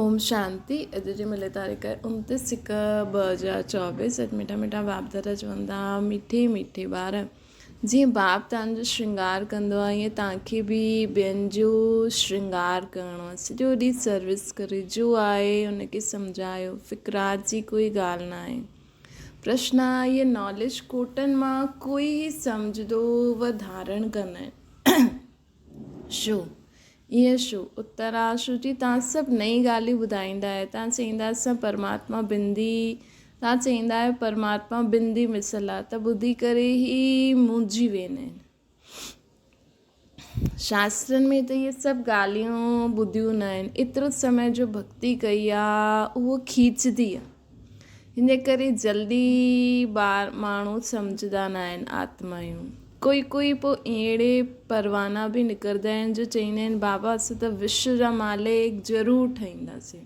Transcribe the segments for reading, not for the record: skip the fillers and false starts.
اوم شانتي اڄ جي ملي تاريخ آهي 29 هڪ 2024 اڄ مٺا مٺا باپ دادا چون ٿا مٺي مٺي ٻار جيئن باپ تان جو شرنگار ڪندو آهي ائين تان کي به ٻين جو شرنگار ڪرڻو آهي سڄو ڏينهن سروس ڪري جو آهي ان کي سمجهايو فڪرات جي ڪوئي ڳالهه نه آهي پرشن آهي اهي ناليج ڪوٽن مان ڪوئي هي سمجهندو و ڌارڻ ڪندا آهن شو؟ ائين شو؟ اتر آ، شو جي توهان سڀ نئين ڳالهيون ٻڌائيندا آهيو. توهان چئيندا اسان پرماتما بندي، توهان چئيندا آهيو پرماتما بندي مثل آ ته ٻڌي ڪري ئي موجهي ويندا آهن. شاسترن ۾ ته اهي سڀ ڳالهيون ٻڌيون نه آهن. ايترو سمي جو ڀڳتي ڪئي آ اهو کيچدي آ. ان ڪري جلدي ٻار ماڻهو سمجهندا نه آهن آتمايون ڪوئي ڪوئي پوء اهڙي پروانا به نڪرندا آهن جو چئيندا آهن بابا اسان ته وشو جا مالڪ ضرور ٺهينداسين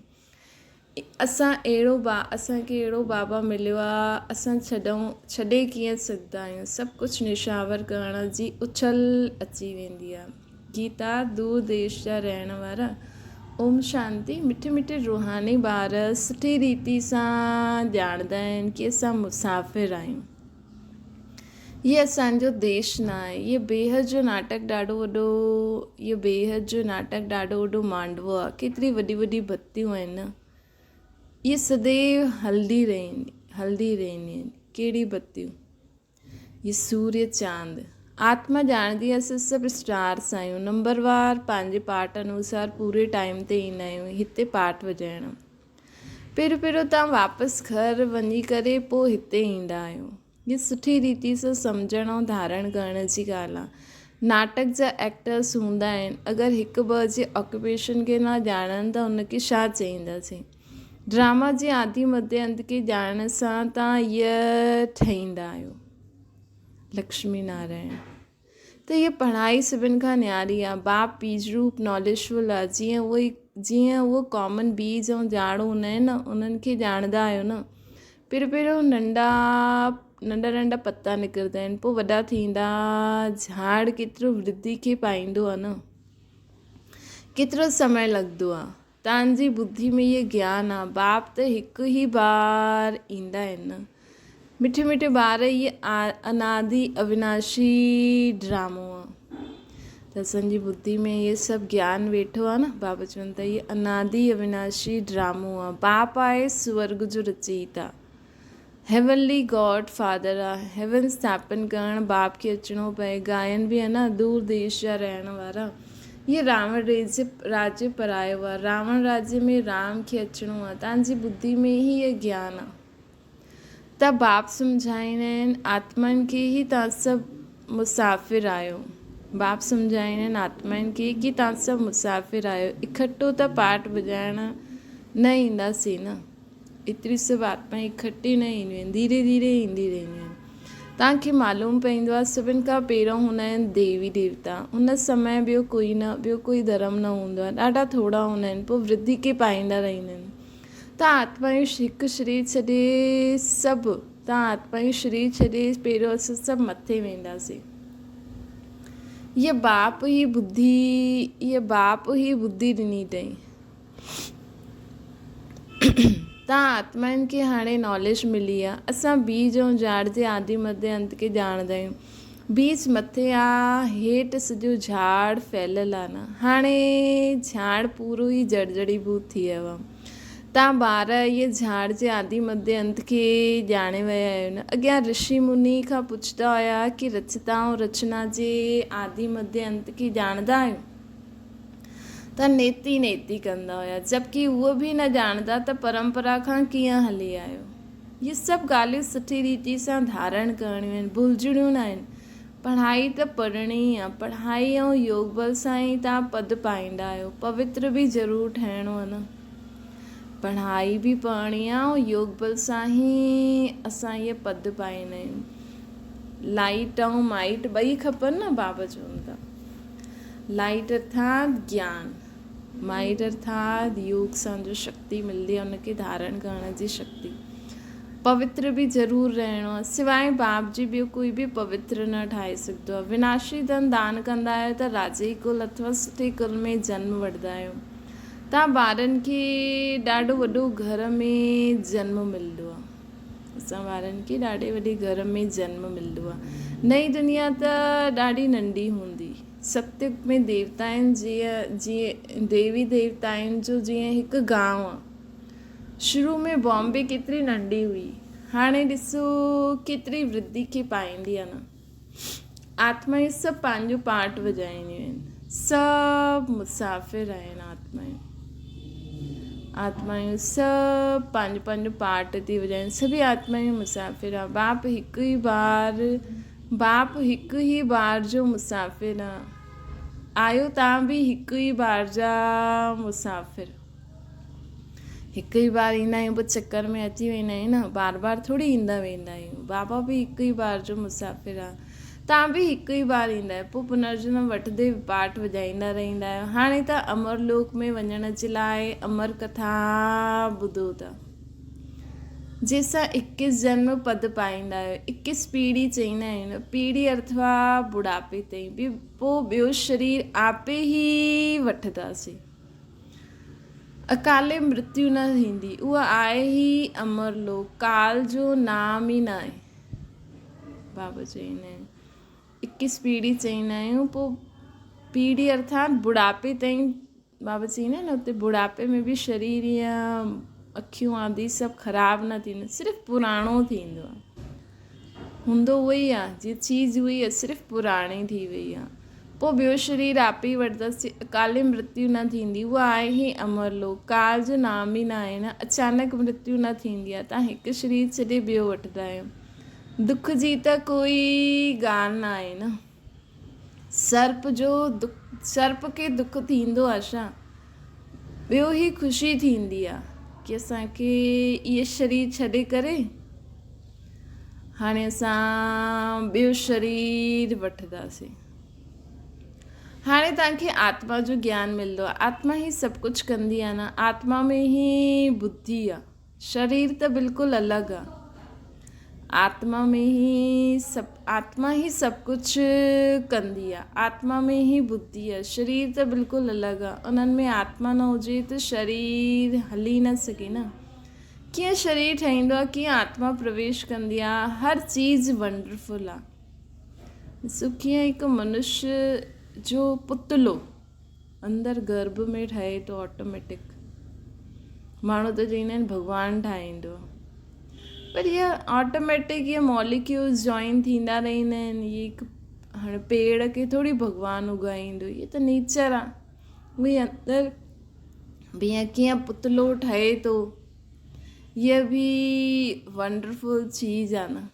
اسان اهڙو با اسان کي اهڙو بابا مليو آهي اسان ڇڏون ڇڏي ڪيئن سگهندا آهيون سڀ ڪجهه نشاور ڪرڻ جي اڇل اچي ويندي آهي گيتا دور ديش جا رهڻ وارا اوم شانتي مٺي مٺي روحاني ٻار سٺي ريتي سان ڄاڻندا آهن ڪي اسان مسافر آهيون هي اسان جو ديش نه آهي هي بيحد جو ناٽڪ ڏاڍو وڏو هي بيحد جو ناٽڪ ڏاڍو وڏو مانڊوو آهي ڪيتري وڏي وڏي بتيون آهن نه اهي سديو هلندي رهندي هلندي رهنديون آهن ڪهڙي بتيون هي سوريه چاند آتما ڄاڻندي اسين سڀ اسٽارس آهيون نمبر وار پنهنجي پارٽ انوسار پوري ٽائيم تي ايندا آهيون هتي پارٽ وڄائڻ پهريون پهريون تان واپس گهر وڃي ڪري پوء هتي ايندا آهيو هي سٺي ريتي سان سمجهڻ ۽ ڌارڻ ڪرڻ جي ڳالهه آهي ناٽڪ جا ايڪٽرس هوندا آهن اگر هڪ ٻه جي آڪوپيشن کي نه ڄاڻن ته ان کي ڇا چئينداسين ڊراما جي آدي مڌي انت کي ڄاڻڻ سان تان هيء ٺهيندا آهيو. لڪشمي نارائڻ ته هيء پڙهائي سڀن کان نياري آ. باپ بيج روپ ناليجفل آ. جيئن اهو ئي جيئن اهو ڪامن بيج ۽ جاڙ هوندا آهن نه انهن کي ڄاڻندا آهيو نه. پهريون پهريون ننڍا ننڍا ننڍا پتا نڪرندا آهن پوء وڏا ٿيندا جھاڙ ڪيترو ورڌي کي پائيندو آ نه. ڪيترو سمي لڳندو آ. تان جي ٻڌي ۾ اهي گيان آ. باپ ته هڪ ئي بار ايندا آهن نه. مٺي مٺي ٻار اهي انادي اويناشي ڊرامو آ. ته اسان جي ٻڌي ۾ اهي سڀ گيان ويٺو آ نه. بابا چون ٿا اهي انادي اويناشي ڊرامو آ. باپ آهي سورڳ جو رچيتا. هيونلي گاڊ فادر آ. هيون اسٿاپن ڪرڻ باپ کي اچڻو پئي. گائن به انا دور ديش جا رهڻ وارا. هي راوڻ راجيه پرايو آ. راوڻ راجيه ۾ رام کي اچڻو آ. تان جي ٻڌي ۾ ئي هي گيان آ. ته باپ سمجهائيندا آهن آتمائن کي هي تان سڀ مسافر آهيو. باپ سمجهائيندا آهن آتمائن کي ڪي تان سڀ مسافر آهيو. اکٽو ته پاٺ ٻڌائڻ نه اينداسين نه. ايتري سڀ آتمائون اڪٺي نه اينديون آهن، ڌيري ڌيري ايندي رهنديون آهن. توهان کي معلوم پوندو آهي سڀن کان پهريون هوندا آهن ديوي ديوتا، ان سمي ٻيو ڪوئي نه، ٻيو ڪوئي ڌرم نه هوندو آهي، ڏاڍا ٿورا هوندا آهن، پوء ورڌي کي پائيندا رهندا آهن. توهان آتمائون هڪ شرير ڇڏي سڀ، توهان آتمائون شرير ڇڏي پهريون اسان سڀ مٿي وينداسين. هيء باپ هي ٻڌي، هيء باپ هي ٻڌي ڏني اٿئي. تان آتمائن کي هاڻي ناليج ملي آ. اسان بيج ۽ جاڙ جي آدي مڌي انت کي ڄاڻندا آهيون. بيج مٿي آ، هيٺ سڄو جھاڙ ڦهليل آ نه. هاڻي جھاڙ پورو ئي جڙجڙي ڀوت ٿي ويو آ. تان ٻار اهي جھاڙ جي آدي مڌي انت کي ڄاڻي ويا آهيو نه. اڳيان رشي مني کان پڇندا هيا ڪي رچتا ۽ رچنا جي آدي مڌي انت کي ڄاڻندا آهيو؟ ته نيتي نيتي ڪندا هيا جبڪه اهو به نه ڄاڻندا ته پرمپرا کان ڪيئن هلي آيو. اهي سڀ ڳالهيون سٺي ريتي سان ڌارڻ ڪرڻيون آهن، ڀلجڻيون نه آهن. پڙهائي ته پڙهڻي ئي آهي. پڙهائي ۽ يوگ بل سان ئي توهان پد پائيندا آهيو. پوتر به ضرور ٺهڻو آهي نه. پڙهائي به پڙهڻي آهي ۽ يوگ بل سان ئي اسان اهي پد پائيندا آهيون. لائيٽ ۽ مائيٽ ٻئي کپن نه بابا چون ٿا. لائيٽ ارٿات گيان، مائيٽ ارٿات يوگ سان جو شڪتي ملندي آهي ان کي ڌارڻ ڪرڻ جي شڪتي. پوتر به ضرور رهڻو آهي. سواء باپ جي ٻيو ڪوئي به پوتر نه ٺاهي سگهندو آهي. وناشي ڌن دان ڪندا آهيو ته راجئي ڪل اٿوا سٺي ڪل ۾ جنم وٺندا آهيو. تان ٻارن کي ڏاڍو وڏو گهر ۾ جنم ملندو آ. اسان ٻارن کي ڏاڍي وڏي گهر ۾ جنم ملندو آ. نئين دنيا ته ڏاڍي ننڍي هوندي. ستيگ ۾ ديوتائن جيئن جيئن ديوي ديوتائن جو جيئن هڪ گانء آ. شروع ۾ بامبي ڪيتري ننڍي هئي. هاڻي ڏسو ڪيتري ورڌي کي پائيندي آ نه. آتمائون سڀ پنهنجو پارٽ وڄائينديون آهن. سڀ مسافر آهن آتمائون. آتمائون سڀ پنهنجو پنهنجو پارٽ ٿي وڄائين. سڀئي آتمائون مسافر آ. باپ هڪ ئي بار باپ هڪ ئي بار جو مسافر آ. آيو تان به هڪ ئي بار جا مسافر. هڪ ئي بار ايندا آهيون پوء چڪر ۾ اچي ويندا آهيون نه بار بار ٿوري ايندا ويندا آهيون بابا به هڪ ئي بار جو مسافر آهي تان به هڪ ئي بار ايندا آهيو پوء پنرجنم وٺندي پاٺ وڄائيندا رهندا آهيو هاڻي ته امر لوڪ ۾ وڃڻ جي لاء امر ڪٿا ٻڌو ٿا جنهن سان اڪيس جنم پد پائيندا آهيو اڪيس پيڙهي چئيندا آهيون نه پيڙهي ارٿوا بڙاپي تائين به پوء ٻيو شرير آپي ئي وٺنداسين اڪالي مرتيو نه ٿيندي، اها آهي ئي امر لوڪ، ڪال جو نام ئي ناهي. بابا چئيندا آهن. اڪيس پيڙهي چئيندا آهيون، پوء پيڙهي ارٿات بڙاپي تائين بابا چئيندا آهن نه اتي بڙاپي ۾ به شرير يا اکيون آدي سڀ خراب نه ٿيندو، صرف پراڻو ٿيندو آهي. هوندو اهو ئي آهي، جيئن چيز اها ئي آهي، صرف پراڻي ٿي وئي آهي. پوء ٻيو شرير آپي ئي وٺندس، اڪالي مرتيو نه ٿيندي، اها آهي ئي امر لوڪ، ڪال جو نام ئي ناهي نه، اچانڪ مرتيو نه ٿيندي آهي، توهان هڪ شرير ڇڏي ٻيو وٺندا آهيو. دک جي ته ڪوئي ڳالهه ناهي نه. سرپ جو دک، سرپ کي دک ٿيندو آهي ڇا؟ ٻيو هي خوشي ٿيندي آهي ڪي اسان کي اهي شرير ڇڏي ڪري هاڻي اسان ٻيو شرير وٺنداسين. هاڻي توهان کي آتما جو گيان ملندو آهي. آتما هي سڀ ڪجهه ڪندي آهي نه، آتما ۾ هي ٻڌي آهي. شرير ته بلڪل الڳ آهي. آتما ۾ هي سڀ آتما هي سڀ ڪجهه ڪندي آهي. آتما ۾ هي ٻڌي آهي. شرير ته بلڪل الڳ آهي. انهن ۾ آتما نه هجي ته شرير هلي نه سگهي نه. ڪيئن شرير ٺهيندو آهي، ڪيئن آتما پرويش ڪندي آهي، هر چيز ونڊرفل آهي. ڏسو ڪيئن هڪ منش جو پتلو اندر گرڀ ۾ ٺهي ٿو آٽوميٽڪ. ماڻهو ته چئيندا آهن ڀڳوان ٺاهيندو آهي پر اها آٽوميٽڪ اهي ماليڪيولز جوائن ٿيندا رهندا آهن. اهي هڪ هاڻي پيڙ کي ٿوري ڀڳوان اگائيندو، اهي ته نيچر آهي. اهي اندر به ڪيئن پتلو ٺهي ٿو هيء به ونڊرفل چيز آ نه.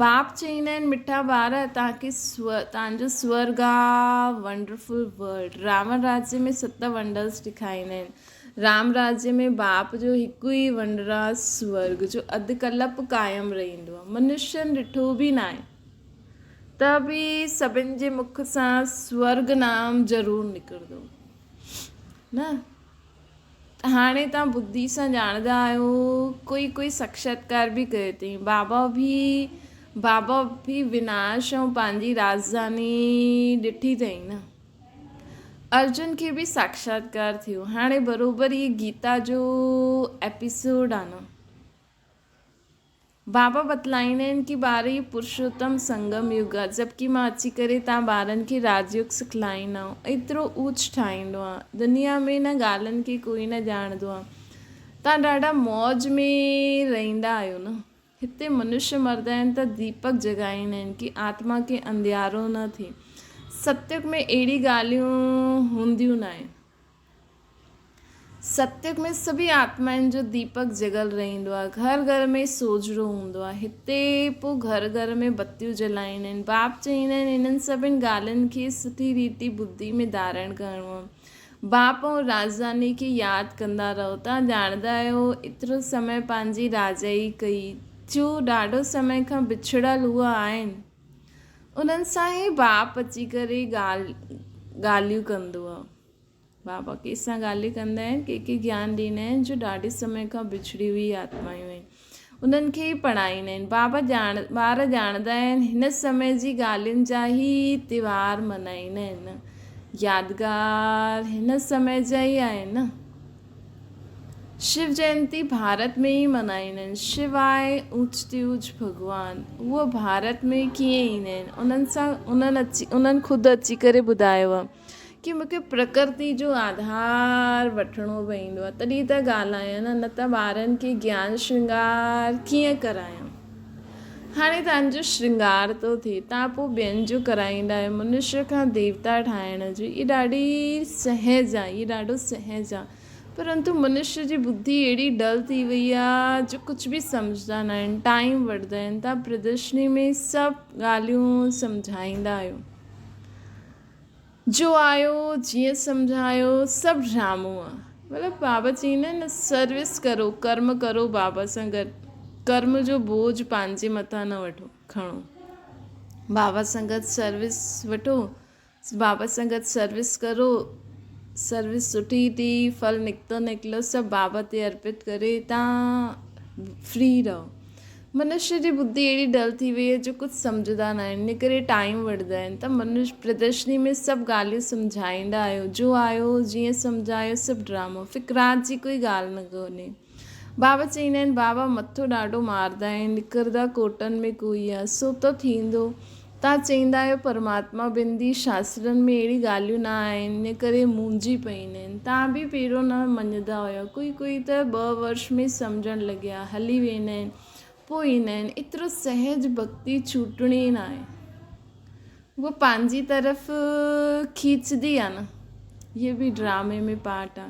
باپ چئيندا آهن مٺا ٻار توهان کي توهان جو سورگ آ ونڊرفل ورلڊ. راوڻ راجيه ۾ ست ونڊرس ڏيکاريندا آهن. رام راجيه ۾ باپ جو هڪ ئي ونڊر آ سورگ جو اڌ ڪلپ قائم رهندو آ. منشين ڏٺو به ناهي. ته به سڀن جي مک سان سورگ نام ضرور نڪرندو نه ته هاڻي توهان ٻڌي سان ڄاڻندا آهيو ڪوئي ڪوئي ساڪشاتڪار به ڪيو اٿئي بابا به بابا به وناش ۽ پنهنجي راڄڌاني ڏٺي اٿئي نه ارجن کي به ساڪشاتڪار ٿيو هاڻي بروبر هي گيتا جو ايپيسوڊ آ نه بابا بتلائيندا آهن ڪي ٻار هي پرشوتم سنگم يگ آ جبڪه مان اچي ڪري تان ٻارن کي راجيوگ سکلائيندا آهيان ايترو اوچ ٺاهيندو آهيان دنيا ۾ نه ڳالهن کي ڪوئي نه ڄاڻندو آ تان ڏاڍا موج ۾ رهندا آهيو نه هتي منش مردا آهن ته ديپڪ جڳائيندا آهن ڪي آتما کي انڌيارو نه ٿئي ستيوگ ۾ اهڙي ڳالهيون هونديون ناهن. ستيوگ ۾ سڀئي آتمائن جو ديپڪ جڳل رهندو آهي. گهر گهر ۾ سوجهرو هوندو آهي. هتي پوء گهر گهر ۾ بتيون جلائيندا آهن. باپ چئيندا آهن انهن سڀني ڳالهين کي سٺي ريتي ٻڌي ۾ ڌارڻ ڪرڻو آهي. باپ ۽ راڄڌاني کي ياد ڪندا رهو. توهان ڄاڻندا آهيو ايترو سمي پنهنجي راجائي ڪئي. جو ڏاڍو سمي کان بڇڙيل هئا آهن. انهن سان ئي باپ اچي ڪري ڳالهيون ڪندو آهي. بابا ڪنهن سان ڳالهيون ڪندا آهن، ڪنهن کي گيان ڏيندا آهن جو ڏاڍي سمي کان بڇڙي هئي آتمائون آهن، انهن کي ئي پڙهائيندا آهن. بابا ڄاڻ ٻار ڄاڻندا آهن، هن سمي جي ڳالهين جا ئي تيوهار ملهائيندا آهن. يادگار هن سمي جا ئي آهن نه. شو جينتي ڀارت ۾ ئي ملهائيندا آهن. شو آهي اوچ تي اوچ ڀڳوان. اهو ڀارت ۾ ڪيئن ايندا آهن؟ انهن سان انهن اچي انهن خود اچي ڪري ٻڌايو آهي ڪي مون کي پرڪرتي جو آڌار وٺڻو پوندو آهي تڏهن ته ڳالهايان نه نه ته ٻارن کي گيان شرنگار ڪيئن ڪرايان؟ هاڻي توهان جو شرنگار ٿو ٿئي، توهان پوء ٻين جو ڪرائيندا آهيو، منشيه کان ديوتا ٺاهڻ جو، هي ڏاڍي سهج آهي، هي ڏاڍو سهج آهي، پرنتو منشيه جي ٻڌي اهڙي ڊل ٿي وئي آهي جو ڪجهه به سمجهندا نه آهن، ٽائيم وٺندا آهن، توهان پردرشني ۾ سڀ ڳالهيون سمجهائيندا آهيو. جو آيو جيئن سمجهايو سڀ ڊرامو آ مطلب بابا چئيندا آهن نه سروس ڪرو ڪرم ڪرو بابا سان گڏ ڪرم جو بوجھ پنهنجي مٿان نه وٺو کڻو بابا سان گڏ سروس وٺو بابا سان گڏ سروس ڪرو سروس سٺي ٿي ڦل نڪتو نڪلو سڀ بابا تي ارپت ڪري تان فري رهو منشيء جي ٻڌي اهڙي ڊل ٿي وئي آهي جو ڪجهه سمجهندا نه آهن، ان ڪري ٽائيم وٺندا آهن ته منش پردرشني ۾ سڀ ڳالهيون سمجهائيندا آهيو، جو آيو جيئن سمجهايو سڀ ڊرامو، فڪرات جي ڪوئي ڳالهه نه ڪونهي. بابا چئيندا آهن بابا مٿو ڏاڍو ماردا آهن، نڪردا ڪوٽن ۾ ڪوئي آ، سو ته ٿيندو. تان چئيندا آهيو پرماتما بندي شاسترن ۾ اهڙي ڳالهيون نه آهن ان ڪري مونجهي پئيندا آهن. تان به پهريون نه مڃندا هيا. ڪوئي ڪوئي ته ٻه ورش ۾ سمجهڻ لڳيا. هلي ويندا آهن. پوء ايندا آهن. ايترو سهج ڀڳتي ڇوٽڻي ناهي. هوء پنهنجي طرف کيچندي آ نه. هيء به ڊرامي ۾ پارٽ آ.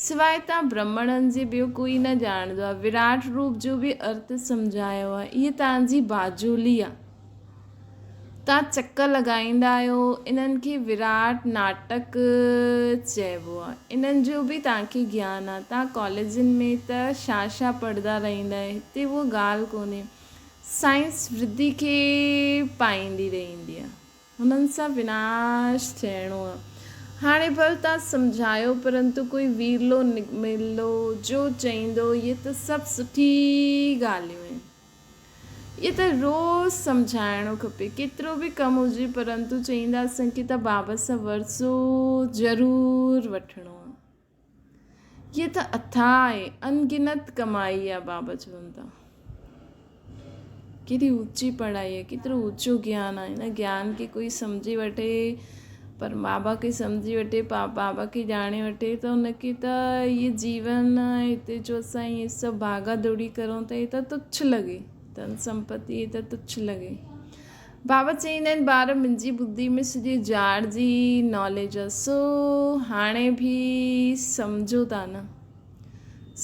سواء تان برهمڻن جي ٻيو ڪوئي نه ڄاڻندو آ. وراٽ روپ جو به ارٿ سمجهايو آ. هيء تان جي باجولي آ. تان چڪر لڳائيندا آهيو. انهن کي وراٽ ناٽڪ چئبو آ. انهن جو به تان کي گيان آ. تان ڪاليجن ۾ ته ڇا ڇا پڙهندا رهندا آهيو. هتي اهو ڳالهه ڪونهي. سائنس ورڌي کي پائيندي رهندي آ. هنن سان وناش ٿيڻو آ. هاڻي ڀل تان سمجهايو پرنتو ڪوئي ويرلو ملندو جو چئيندو اهي ته سڀ سٺي ڳالهيون آهن. اهي ته روز سمجهائڻو کپي. ڪيترو به ڪم هجي پرنتو چئينداسين ڪي ته بابا سان ورثو ضرور وٺڻو آ. هيء ته اٿاهه آهي، انگنت ڪمائي آ بابا چون ٿا. ڪيڏي اوچي پڙهائي آهي، ڪيترو اوچو گيان آهي. هن گيان کي ڪوئي سمجهي وٺي، پر بابا کي سمجهي وٺي، بابا کي ڄاڻي وٺي ته هن کي ته هيء جيون هتي جو اسان هيء سڀ ڀاڳا ڊوڙي ڪرون ٿا، هي ته تڇ لڳي، ڌن سمپتي هي ته تڇ لڳي. بابا چئيندا آهن ٻار منهنجي ٻڌي ۾ سڄي جاڙ جي ناليج آ سو هاڻي به سمجهو ٿا نه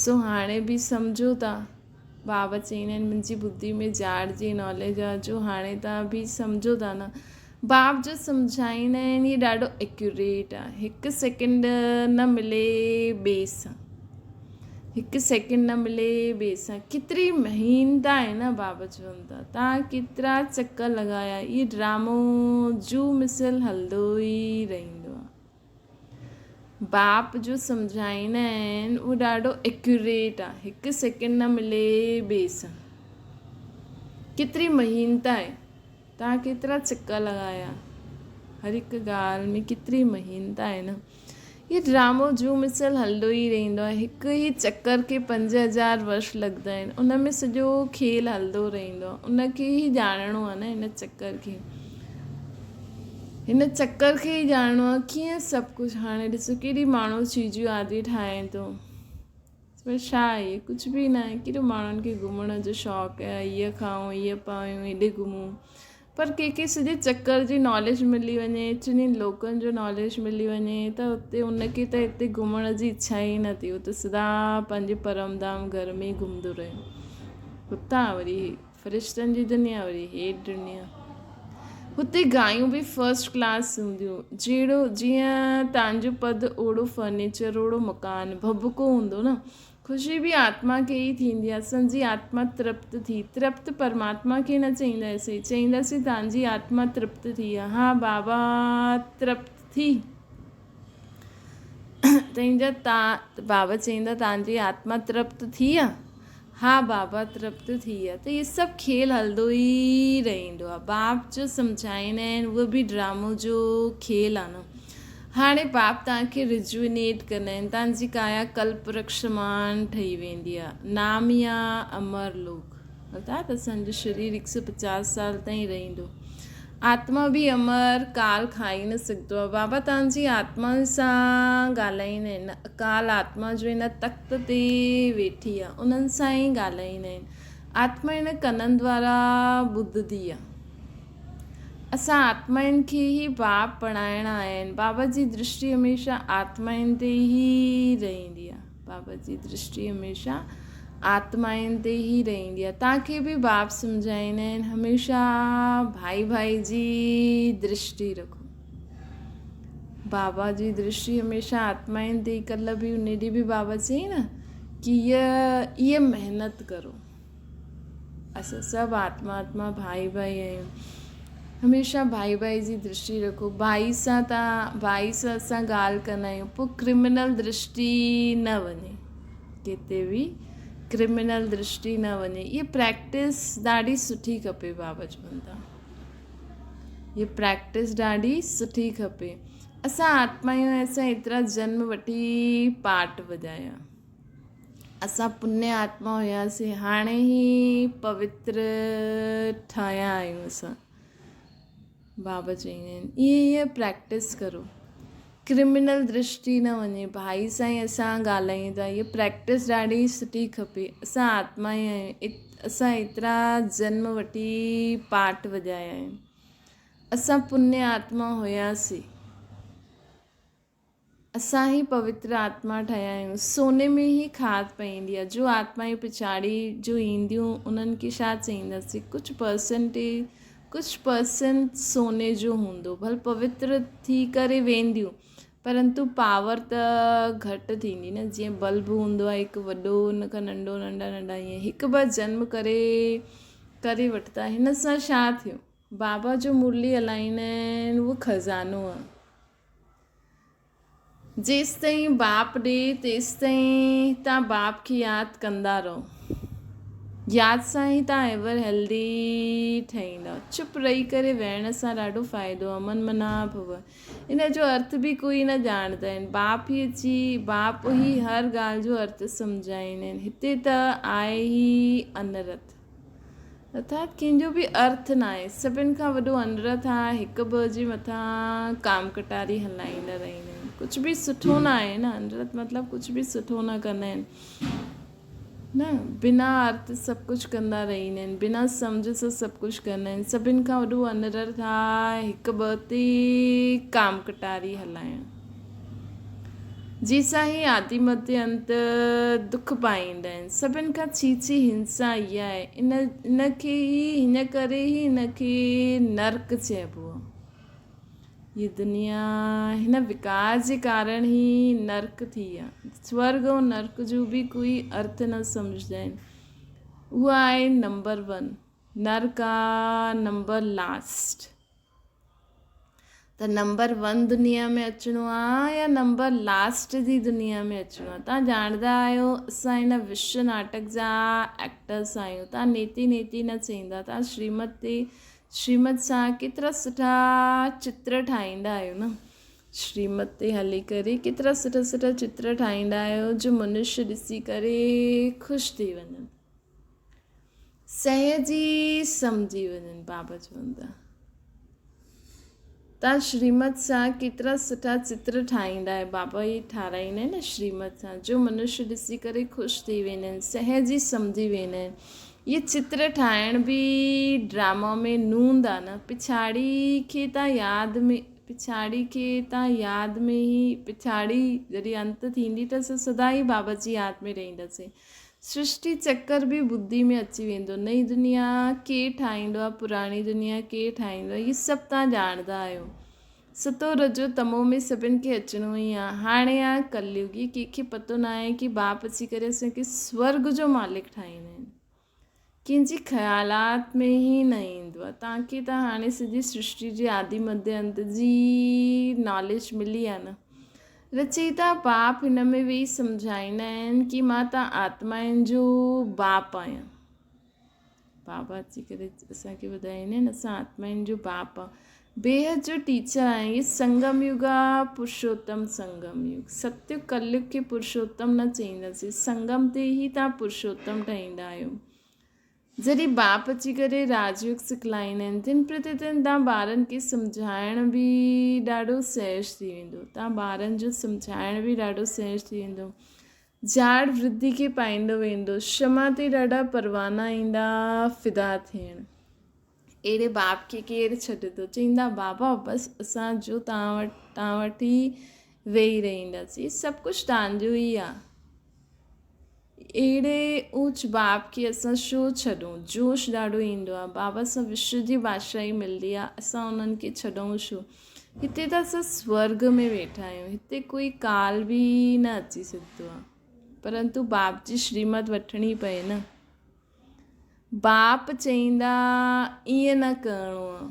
سو هاڻي به سمجهو ٿا بابا چئيندا آهن منهنجي ٻڌي ۾ جاڙ جي ناليج آ جو هاڻي تان به سمجهو ٿا نه باب جو سمجهائيندا آهن هي ڏاڍو ايڪيوريٽ آ هڪ سيڪنڊ نه ملي ٻئي سان هڪ سيڪنڊ نه ملي ٻئي سان ڪيتري مهينتا آهي نه بابا چون ٿا تان ڪيترا چڪر لڳايا هي ڊرامو جو مثل هلندو ئي رهندو آ باپ جو سمجهائيندا آهن اهو ڏاڍو ايڪيوريٽ آ هڪ سيڪنڊ نه ملي ٻئي سان ڪيتري مهينتا آهي تان ڪيترا چڪر لڳايا هر هڪ ڳالهه ۾ ڪيتري مهينتا آهي نه هي ڊرامو جون مثل هلندو ئي رهندو آهي. هڪ ئي چڪر کي 5000 ورش لڳندا آهن. ان ۾ سڄو کيل هلندو رهندو آهي. ان کي ئي ڄاڻڻو آهي نه هن چڪر کي. هن چڪر کي ئي ڄاڻڻو آهي ڪيئن سڀ ڪجهه هاڻي ڏسو ڪيڏي ماڻهو چيزون آدي ٺاهي ٿو. پر ڇا آهي؟ ڪجهه به ناهي. ڪيڏو ماڻهن کي گهمڻ جو شوق آهي. هيء کائون، هيء پايون، هيڏي گهمون. پر ڪنهن کي سڄي چڪر جي ناليج ملي وڃي، چئني لوڪن جو ناليج ملي وڃي ته اتي ان کي ته هتي گهمڻ جي اڇا ئي نه ٿئي. هو ته سدا پنهنجي پرم ڌام گهر ۾ ئي گهمندو رهي. هتان وري فرشتن جي دنيا وري هيٺ دنيا. هتي گايون به فرسٽ ڪلاس هونديون. جهڙو جيئن تان جو پد اوڙو فرنيچر اوڙو مڪان ڀڀڪو هوندو نه. خوشي به آتما کي ئي ٿيندي آ. اسان جي آتما ترپت ٿي. ترپت پرماتما کي نه چئينداسين. چئينداسين تان جي آتما ترپت ٿي آ. ها بابا ترپت ٿي. تنهنجا تان بابا چئيندا تان جي آتما ترپت ٿي آ. ها بابا ترپت ٿي آ ته اهي سڀ کيل هلندو ئي رهندو آ. باپ جو سمجهائيندا آهن اهو به ڊرامو جو کيل آ نه. هاڻي باپ توهان کي ريجوينيٽ ڪندا آهن، توهان جي ڪايا ڪلپ ورڪش سمان ٺهي ويندي آهي. نام ئي آهي امر لوڪ. ارٿات اسان جو شرير هڪ سو پچاس سال تائين رهندو. آتما به امر ڪال کائي نه سگهندو آهي. بابا توهان جي آتما سان ڳالهائيندا آهن. اڪال آتما جو هن تخت تي ويٺي آهي، انهن سان ئي ڳالهائيندا آهن. آتما هن ڪنن دوارا ٻڌندي آهي. اسان آتمائن کي ئي باپ بڻائڻا آهن. بابا جي درشٽي هميشه آتمائن تي ئي رهندي آهي. بابا جي درشٽي هميشه آتمائن تي ئي رهندي آهي. توهان کي به باپ سمجهائيندا آهن هميشه ڀائي ڀائي جي درشٽي رکو. بابا جي درشٽي هميشه آتمائن تي ئي. ڪلهه به ان ڏينهن به بابا چيائين نه ڪي هيء محنت ڪرو. اسان سڀ آتما آتما ڀائي ڀائي آهيون. هميشه ڀائي ڀائي جي درشٽي رکو. ڀائي سان تان ڀائي سان اسان ڳالهه ڪندا آهيون پوء ڪرمنل درشٽي نه وڃي ڪٿي به ڪرمنل درشٽي نه وڃي. اها پريڪٽس ڏاڍي سٺي کپي بابا چون ٿا. اها پريڪٽس ڏاڍي سٺي کپي. اسان آتما آهيون ۽ اسان ايترا جنم وٺي پاٺ وڄايا. اسان پني آتما هياسين، هاڻي ئي پوتر ٺهيا آهيون اسان. بابا چئيندا آهن ائين ائين پريڪٽس ڪرو، ڪرمنل درشٽي نه وڃي. ڀائي سان ئي اسان ڳالهايون ٿا، هيء پريڪٽس ڏاڍي سٺي کپي. اسان آتما ئي آهيون، اسان ايترا جنم وٺي پاٺ وڄايا آهن، اسان پني آتما هياسين. اسان ئي پوتر آتما ٺهيا آهيون. سوني ۾ ئي کاڌ پئيندي آهي. جو آتمائون پڇاڙي جو اينديون انهن کي ڇا چئينداسين؟ ڪجهه پرسنٽيج، ڪجهه پرسنٽ سوني جو هوندو. ڀل پوتر ٿي ڪري وينديون پرنتو پاور ته گهٽ ٿيندي نه. جيئن بلب هوندو آهي هڪ وڏو ان کان ننڍو ننڍا ننڍا ائين هڪ ٻه جنم ڪري ڪري وٺندا. هن سان ڇا ٿيو؟ بابا جو مرلي هلائيندا آهن اهو خزانو آهي. جيستائين باپ ڏي تيستائين تان باپ کي ياد ڪندا رهو. ياد سان ئي تان ايور هيلدي ٺهيندا. چپ رهي ڪري ويهڻ سان ڏاڍو فائدو آهي. من منا ڀو. ان جو ارٿ به ڪوئي نه ڄاڻندا آهن. باپ ئي اچي باپ ئي هر ڳالهه جو ارٿ سمجهائيندا آهن. هتي ته آهي ئي انرٿ. ارٿات ڪنهن جو به ارٿ ناهي. سڀن کان وڏو انرٿ آ هڪ ٻه جي مٿان ڪام ڪٽاري هلائيندا رهندا آهن. ڪجهه به سٺو نه آهي نه انرٿ مطلب ڪجهه به سٺو نه ڪندا آهن نه بنا ارٿ سڀ ڪجهه ڪندا رهندا آهن بنا سمجهه سان سڀ ڪجهه ڪندا آهن. سڀن کان وڏو انرٿ آ هڪ ٻه تي ڪام ڪٽاري هلائڻ. جي سان هي آدي مڌ انت دک پائيندا آهن. سڀن کان ڇيڇي هنسا اها آهي. ان ان کي ئي هن ڪري ئي هن کي نرڪ چئبو آهي. هيء دنيا هن وڪار جي ڪارڻ ئي نرڪ ٿي آهي. سورڳ ۽ نرڪ جو به ڪوئي ارٿ نه سمجهندا آهن. اها آهي نمبر ون نرڪ آ نمبر لاسٽ. ته نمبر ون دنيا ۾ اچڻو آ يا نمبر لاسٽ جي دنيا ۾ اچڻو آ. تان ڄاڻدا آهيو اسان هن وشو ناٽڪ جا ايڪٽرس آهيون. تان نيتي نيتي نه چئيندا. تان شريمت تي شريمت سان ڪيترا سٺا چتر ٺاهيندا آهيو نه. شريمت تي هلي ڪري ڪيترا سٺا سٺا چتر ٺاهيندا آهيو جو منشي ڏسي ڪري خوش ٿي وڃن. سهج ئي سمجهي وڃن. بابا چون ٿا تان شريمت سان ڪيترا سٺا چتر ٺاهيندا آهيو. بابا ئي ٺاراهيندا آهن نه شريمت سان جو منشي ڏسي ڪري خوش ٿي ويندا آهن. سهج ئي سمجهي ويندا آهن. اهي چتر ٺاهڻ به ڊراما ۾ نوند آ نه. پڇاڙي کي تان ياد ۾ پڇاڙي کي تان ياد ۾ ئي پڇاڙي جڏهن انت ٿيندي ته اسان سدا ئي بابا جي ياد ۾ رهنداسين. سرشٽي چڪر به ٻڌي ۾ اچي ويندو. نئين دنيا ڪير ٺاهيندو آهي، پراڻي دنيا ڪير ٺاهيندو آهي، هي سڀ توهان ڄاڻندا آهيو. ستو رجو تمو ۾ سڀن کي اچڻو ئي آهي. هاڻي آهي ڪليگ، هي ڪنهن کي پتو ناهي ڪي باپ اچي ڪري اسان کي سورڳ جو مالڪ ٺاهيندا آهن. ڪنهن جي خيالات ۾ ئي نه ايندو آهي. توهان کي ته هاڻي سڄي سرشٽي جي آدي مڌ انت جي ناليج ملي آهي نه. رچيتا باپ هن ۾ ويهي سمجهائيندا آهن ڪي مان ته آتمائن جو باپ آهيان. بابا اچي ڪري اسان کي ٻڌائيندا آهن اسان آتمائن جو باپ آهيان. بيحد جو ٽيچر آهين. هي سنگم يگ آ، پرشوتم سنگم يگ. ستيگ ڪليگ کي پرشوتم نه چئينداسين. سنگم تي ئي توهان پرشوتم ٺهيندا آهيو. جڏهن باپ اچي ڪري راج يوگ سکلائيندا آهن، تن پرتي تن توهان ٻارن کي سمجهائڻ به ڏاڍو سهج ٿي ويندو. توهان ٻارن جو سمجهائڻ به ڏاڍو سهج ٿي ويندو. جاڙ ورڌي کي پائيندو ويندو. شمع تي ڏاڍا پروانا ايندا فدا ٿيڻ. اهڙي باپ کي ڪير ڇڏيندو؟ چئيندا بابا بس اسان جو توهان وٽ توهان وٽ ئي ويهي رهنداسين. سڀ ڪجهه توهان جو ئي آ. اهڙي اوچ باپ کي اسان ڇو ڇڏون؟ جوش ڏاڍو ايندو آ. بابا سان وشو جي بادشاهي ملندي آ، اسان انهن کي ڇڏون ڇو؟ هتي ته اسان سورڳ ۾ ويٺا آهيون، هتي ڪوئي ڪال به نه اچي سگهندو آ. پرنتو باپ جي شريمت وٺڻي پئي نه. باپ چئيندا ائين نه ڪرڻو آ.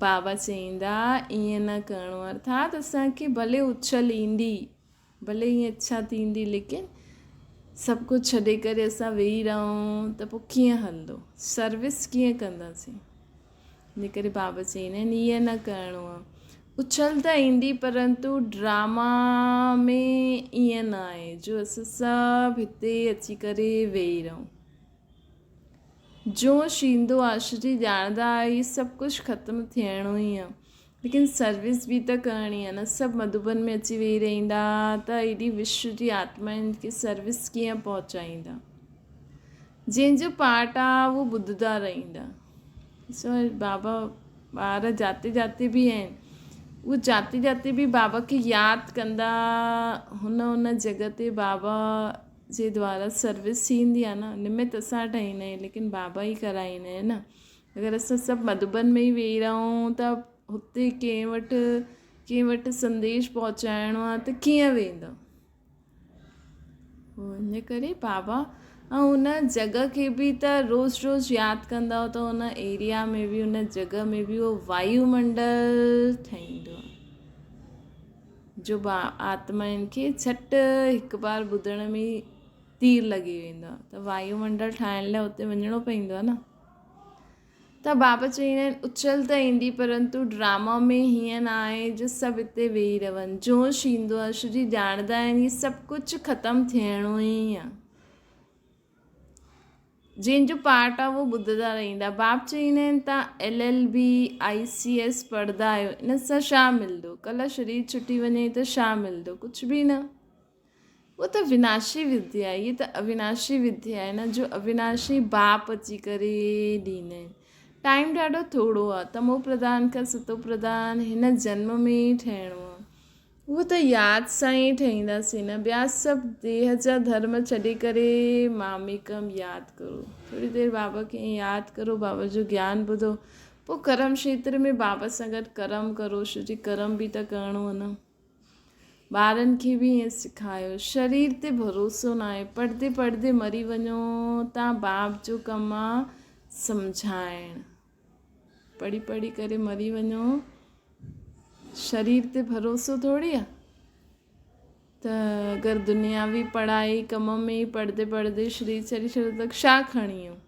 بابا چئيندا ائين نه ڪرڻو آ. ارٿات اسان کي ڀلي اڇل ايندي، ڀلي ائين اڇا ٿيندي ليڪن سڀ ڪجهه ڇڏي ڪري اسان ويهي رهون ته پوء ڪيئن هلندو؟ سروس ڪيئن ڪنداسين؟ ان ڪري بابا چئيندا آهن ائين نه ڪرڻو آ. اڇل ته ايندي پرنتو ڊراما ۾ ائين نه آهي جو اسان سڀ هتي اچي ڪري ويهي رهون. جوش ايندو آ شري ڄاڻندا آهيو هي سڀ ڪجهه ختم ٿيڻو ئي آ ليڪن سروس به ته ڪرڻي آ نه سڀ مڌوبن ۾ اچي ويهي رهندا ته ايڏي وشو جي آتمائن کي سروس ڪيئن پهچائيندا. جنهن جو پارٽ آ اهو ٻڌندا رهندا. سو بابا ٻار جاتي جاتي به آهن اهو جاتي جاتي به بابا کي ياد ڪندا هن هن جڳهه تي بابا جي دوارا سروس ٿيندي آهي نه نمت اسان ٺاهيندا آهيون ليڪن بابا ئي ڪرائيندا آهن نه اگر اسان سڀ مڌوبن ۾ ئي ويهي رهون ته هتي ڪنهن وٽ ڪنهن وٽ سنديش پهچائڻو آهي ته ڪيئن ويندو ان ڪري بابا ۽ ان جڳهه کي به ته روز روز ياد ڪندؤ ته ان ايريا ۾ به ان جڳهه ۾ به اهو وايو منڊل ٺهيندو آهي جو با آتمائن کي جهٽ هڪ بار ٻڌڻ ۾ تير لڳي ويندو آهي ته وايو منڊل ٺاهڻ لاء اتي وڃڻو پوندو آهي نه. ته بابا چئيندا آهن اڇل ته ايندي پرنتو ڊراما ۾ هيئن نه آهي جو سڀ اتي ويهي رهن. جوش ايندو آهي ڇو جي ڄاڻندا آهن هي سڀ ڪجهه ختم ٿيڻو ئي آهي. جنهن جو پارٽ آهي اهو ٻڌندا رهندا. باب چئيندا آهن توهان L L B, I C S پڙهندا آهيو ان سان ڇا ملندو؟ ڪلهه شرير ڇٽي وڃي ته ڇا ملندو؟ ڪجهه به نه. اها ته وناشي وديا آهي، هيء ته اويناشي وديا آهي نه جو اويناشي باپ اچي ڪري ڏيندا آهن. ٽائيم ڏاڍو ٿورو آهي، تمو پرڌان کان ستو پرڌان هن جنم ۾ ئي ٺهڻو آهي. اهو ته ياد سان ئي ٺهينداسين نه، ٻيا سڀ ديهه جا ڌرم ڇڏي ڪري ماميڪم ياد ڪرو. ٿوري دير بابا کي ائين ياد ڪرو، بابا جو گيان ٻڌو، پوء ڪرم کيتر ۾ بابا سان گڏ ڪرم ڪرو، ڇو جي ڪرم به ته ڪرڻو آهي نه. ٻارن کي به ائين سکايو. شرير تي ڀروسو ناهي. پڙهندي پڙهندي مري وڃو تان باپ جو ڪم آ سمجهائڻ. پڙهي پڙهي ڪري مري وڃو شرير تي ڀروسو ٿوري آ ته اگر دنياوي پڙهائي ڪم ۾ ئي پڙهندي پڙهندي شرير ڇڏي ڇڏيو ته ڇا کڻي ايون.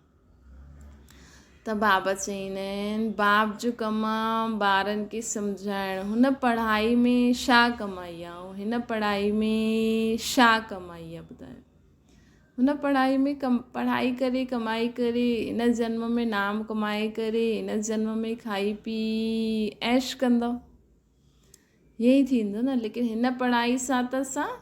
ته بابا چئيندا آهن، باپ جو ڪم آ ٻارن کي سمجهائڻ، هن پڙهائي ۾ ڇا ڪمائي آ ۽ هن پڙهائي ۾ ڇا ڪمائي آ ٻڌايو؟ هن پڙهائي ۾ ڪم پڙهائي ڪري ڪمائي ڪري هن جنم ۾ نام ڪمائي ڪري هن جنم ۾ کائي پي عيش ڪندؤ. ائين ئي ٿيندو نه ليڪن هن پڙهائي سان ته اسان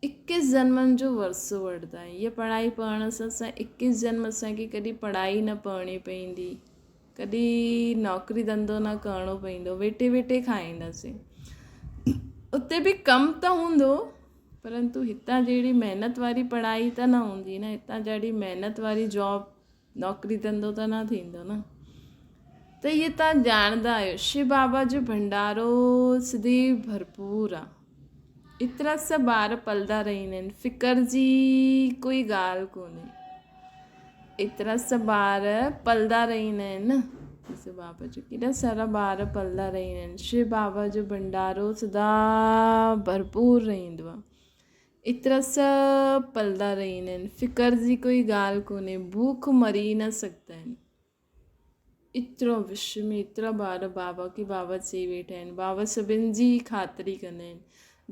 اڪيس جنمن جو ورثو وٺندا آهيون هيء پڙهائي پڙهڻ سان اسان اڪيس جنم اسان کي ڪڏهن پڙهائي نه پڙهڻي پوندي ڪڏهن نوڪري ڌنڌو نه ڪرڻو پوندو ويٺي ويٺي کائينداسين اتي به ڪم ته هوندو پرنتو هتان جهڙي محنت واري پڙهائي ته نه هوندي نه هتان جهڙي محنت واري جاب نوڪري ڌنڌو ته نه ٿيندو نه. ته اهي توهان ڄاڻندا آهيو شو بابا جو ڀنڊارو سديو ڀرپور آ. ايترا سڀ ٻار پلدا رهندا آهن فڪر جي ڪوئي ڳالهه ڪونهي. ايترا سڀ ٻار پلدا رهندا آهن نه. شو بابا جو ڪيڏا سارا ٻار پلدا رهندا آهن. شو بابا جو ڀنڊارو سدا ڀرپور رهندو آ. ايترا سڀ پلدا رهندا آهن، فڪر جي ڪوئي ڳالهه ڪونهي، بک مري نه سگهندا آهن. ايترو وشو ۾ ايترا ٻار بابا کي بابا چئي ويٺا آهن. بابا سڀن جي خاطري ڪندا آهن.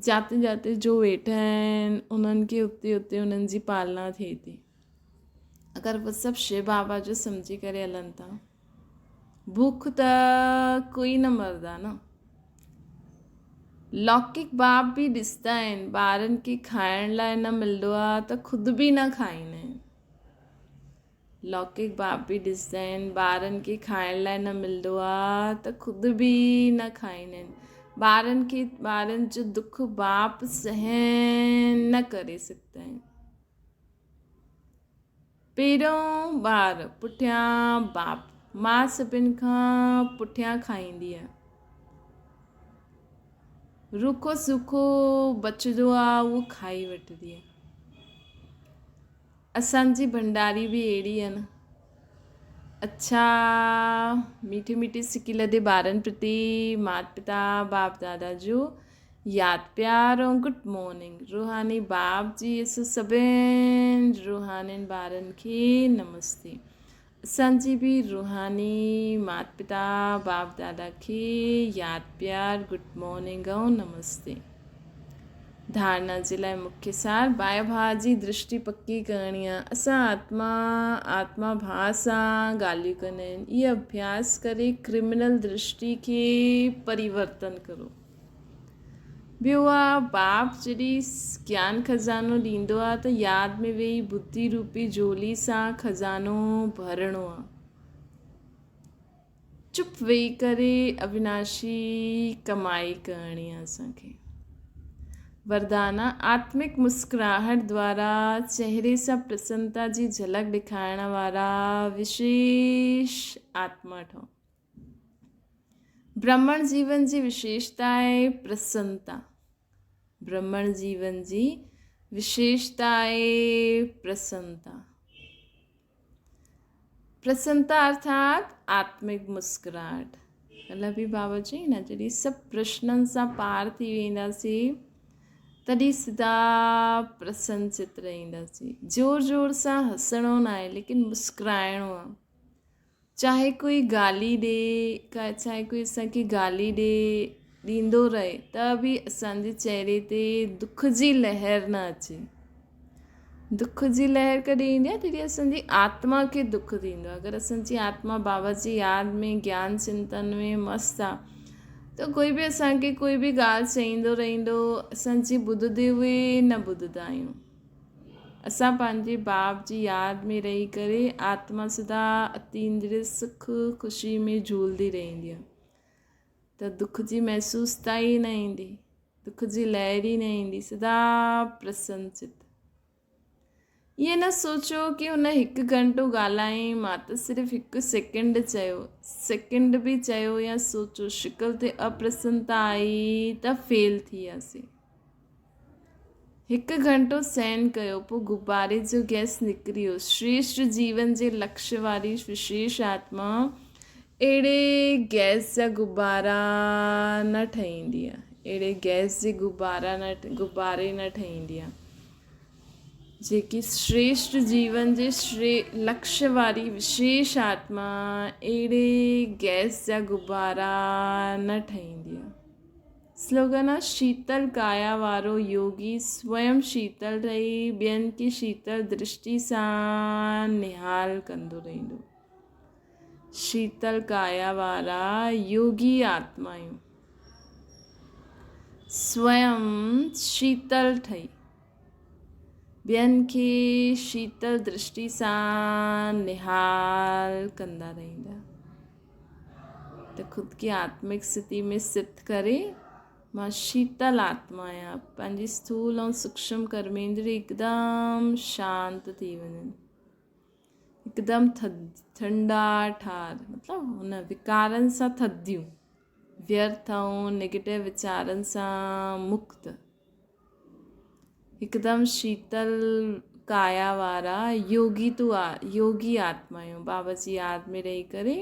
جاتي جاتي جو ويٺا آهن انهن کي اتي اتي انهن جي پالنا ٿئي ٿي. اگر اهي سڀ شو بابا جو سمجهي ڪري هلن ٿا. بک ته ڪوئي نه مردا نه. لوڪڪ باب به ڏسندا آهن ٻارن کي کائڻ لاء نه ملندو آهي ته خود به نه کائيندا آهن. لوڪڪ باب به ڏسندا آهن ٻارن کي کائڻ لاء نه ملندو آهي ته خود به نه کائيندا آهن. ٻارن کي ٻارن جو دک باپ سهن نه ڪري سگهندا آهن. پهريون ٻار پٺيان باپ. ماء سڀن کان پٺيان کائيندي آ. رکو سکو بچندو آ اهو کائي وٺندي آ. اسان جي ڀنڊاري به اهڙي آ نه. اڇا ميٺي ميٺي سڪي لڌي ٻارن پرتي مات پتا باپ دادا جو ياد پيار ۽ گڊ مارننگ روحاني باپ جي اسان سڀن روحانين ٻارن کي نمستي اسان جي به روحاني مات پتا باپ دادا کي ياد پيار گڊ مارننگ ۽ نمستي ڌارنا جي لاء مکيه سار باء ڀاء جي درشٽي پڪي ڪرڻي آ. اسان آتما آتما ڀاء سان ڳالهيون ڪندا آهن. اهي اڀياس ڪري ڪرمنل درشٽي کي پريورتن ڪرو. ٻيو آ باپ جڏهن گيان خزانو ڏيندو آ ته ياد ۾ ويهي ٻڌي روپي جهولي سان خزانو ڀرڻو آ. چپ ويهي ڪري اويناشي ڪمائي ڪرڻي آ اسان کي. وردان، آتمڪ مسڪراهٽ دوارا چهري سان پرسنتا جي جهلڪ ڏيکارڻ وارا وشيش آتما ٺهو. برهمڻ جيون جي وشيشتا آهي پرسنتا. برهمڻ جيون جي وشيشتا آهي پرسنتا. پرسنتا ارٿات آتمڪ مسڪراهٽ. ڪلهه به بابا چئي نه جڏهن سڀ پرشنن سان پار ٿي وينداسين تڏهن سدا پرسن چت رهنداسين. زور زور سان هسڻو ناهي ليڪن مسڪرائڻو آهي. چاهي ڪوئي گالي ڏي چاهي ڪوئي اسان کي گالي ڏي ڏيندو رهي ته به اسان جي چهري تي دک جي لهر نه اچي. دک جي لهر ڪڏهن ايندي آهي تڏهن اسان جي آتما کي دک ٿيندو آهي اگر اسان جي آتما بابا جي ياد ۾ گيان چنتن ۾ مست آهي ته ڪوئي به اسان کي ڪوئي به ڳالهه چئيندو رهندو اسان جي ٻڌندي هئي نه ٻڌندا آهيون اسان پنهنجي باب جي ياد ۾ رهي ڪري آتما سدا اتيندري سک خوشي ۾ جهولندي رهندي آهي ته دک جي محسوستا ئي نه ايندي دک جي لهر ئي نه ايندي، سدا پرسن چت. ائين نه سوچو ڪي هن هڪ گهنٽو ڳالهايائين مان ته صرف هڪ سيڪنڊ چيو، سيڪنڊ به چيو يا سوچو شڪل تي اپرسنتا آئي ته فيل ٿي وياسين. هڪ گهنٽو سهن ڪيو پوء غباري جو گئس نڪري ويو. شريشٽ جيون جي لڪش واري وشيش آتما اهڙي گئس جا غبارا نه ٺهيندي آهي. اهڙي گئس جي غبارا نه غباري نه ٺهيندي آهي. جيڪي شريشٽ جيون جي شري لڪش واري وشيش آتما اهڙي گئس جا غبارا نه ٺهيندي آهي. سلوگن آهي شيتل ڪايا وارو يوگي سويم شيتل رهي ٻين کي شيتل درشٽي سان نهال ڪندو رهندو. شيتل ڪايا وارا يوگي آتمايون سويم شيتل ٺهي ٻين کي شيتل درشٽي سان نهال ڪندا رهندا ته خود کي آتمڪ اسٿتي ۾ اسٿت ڪري مان شيتل آتما آهيان پنهنجي اسٿول ۽ سوڪشم ڪرميندري هڪدم شانت ٿي وڃن. هڪدم ٺنڊا ٺار مطلب هن وڪارن سان ٿڌيون، ويرٿ ۽ نيگيٽو ويچارن سان مڪت، هڪدم شيتل ڪايا وارا يوگي تو يوگي آتما آهيون. بابا جي ياد ۾ رهي ڪري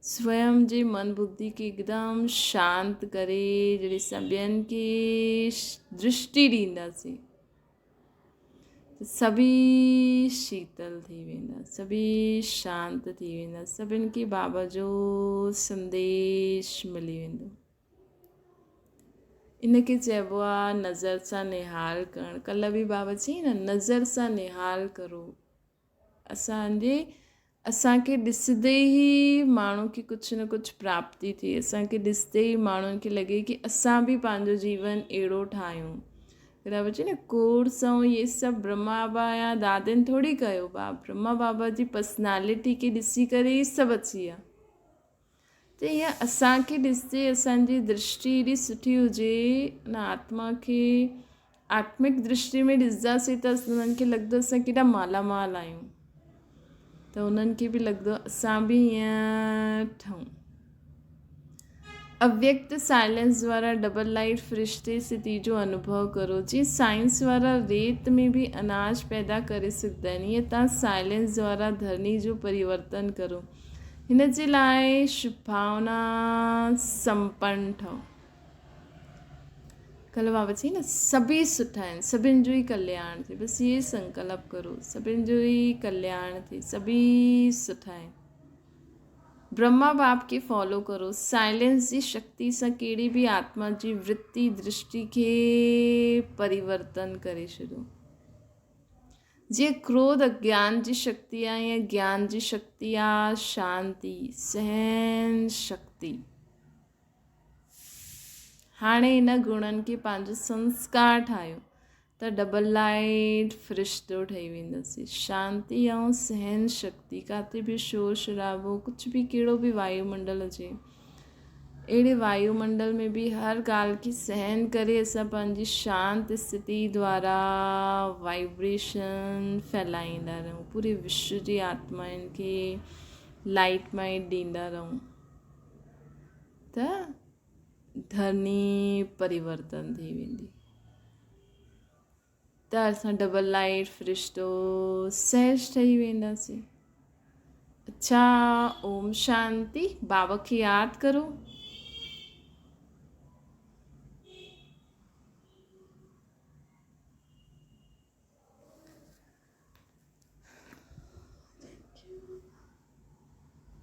سويم جي من ٻڌي کي هڪدم شانت ڪري جڏهن اسان ٻين کي درشٽي ڏينداسين. ته سڀئي شيتل ٿي ويندا، سڀئي شانت ٿي ويندا، سڀن کي بابا جو سنديش ملي ويندو. ان کي چئبو آ نظر سان نهال ڪرڻ. ڪلهه به بابا چيائين نه نظر سان نهال ڪرو. اسان جي اسان کي ڏسندي ئي ماڻهو کي ڪجهه نه ڪجهه پراپتي ٿئي. اسان کي ڏسندي ئي ماڻهن کي لڳي ڪي اسان به پنهنجو جيون اهڙو ٺاهيون. بابا چئي نه ڪورس ۽ اهي سڀ برهما بابا يا دادين ٿوري ڪيو. برهما بابا جي پرسنالٽي کي ڏسي ڪري ئي سڀ اچي ويا. ته ائين اسان کي ڏسجي اسان جي درشٽي ايڏي سٺي هجي ان آتما کي آتمڪ درشٽي ۾ ڏسنداسين ته انهن کي لڳندو اسان ڪيڏا مالا مال آهيون ته انهن کي به لڳندو اسان به ائين ٺهون. اويڪت سائلنس دوارا ڊبل لائيٽ فرشتي استٿي جو انوڀو ڪرو. جيئن سائنس وارا ريت ۾ به اناج پيدا ڪري سگهندا آهن ائين توهان سائلنس دوارا ڌرڻي جو پريورتن ڪرو. هن جي لاء شڀاونا سمپن ٺهو. ڪلهه بابا چئي نه سڀئي سٺا آهن سڀن جو ئي ڪلياڻ ٿئي بس اهو ئي سنڪلپ ڪرو سڀن جو ئي ڪلياڻ ٿئي سڀئي سٺا آهن. برهما باپ کي فالو ڪرو سائلنس جي شڪتي سان ڪهڙي به آتما جي ورتي درشٽي کي پريورتن ڪري ڇڏو. جيئن ڪروڌ اگيان جي شڪتي آ ائين گيان جي شڪتي آ شانتي، سهن شڪتي. هاڻي ان گڻن کي پنهنجو سنسڪار ٺاهيو ته ڊبل لائيٽ فرشتو ٺهي وينداسين. شانتي ۽ سهن شڪتي ڪاٿي به شور شرابو ڪجهه به ڪهڙو به وايو منڊل هجي اهڙي وايو منڊل ۾ به هر ڳالهه کي سهن ڪري اسان پنهنجي شانت اسٿتي دوارا وائبريشن ڦهلائيندا رهون پوري وشو جي آتمائن کي لائيٽ مائيٽ ڏيندا رهون ته ڌرني پريورتن ٿي ويندي ته اسان ڊبل لائيٽ فرشتو سهج ٺهي وينداسين. اڇا اوم شانتي بابا کي ياد ڪرو.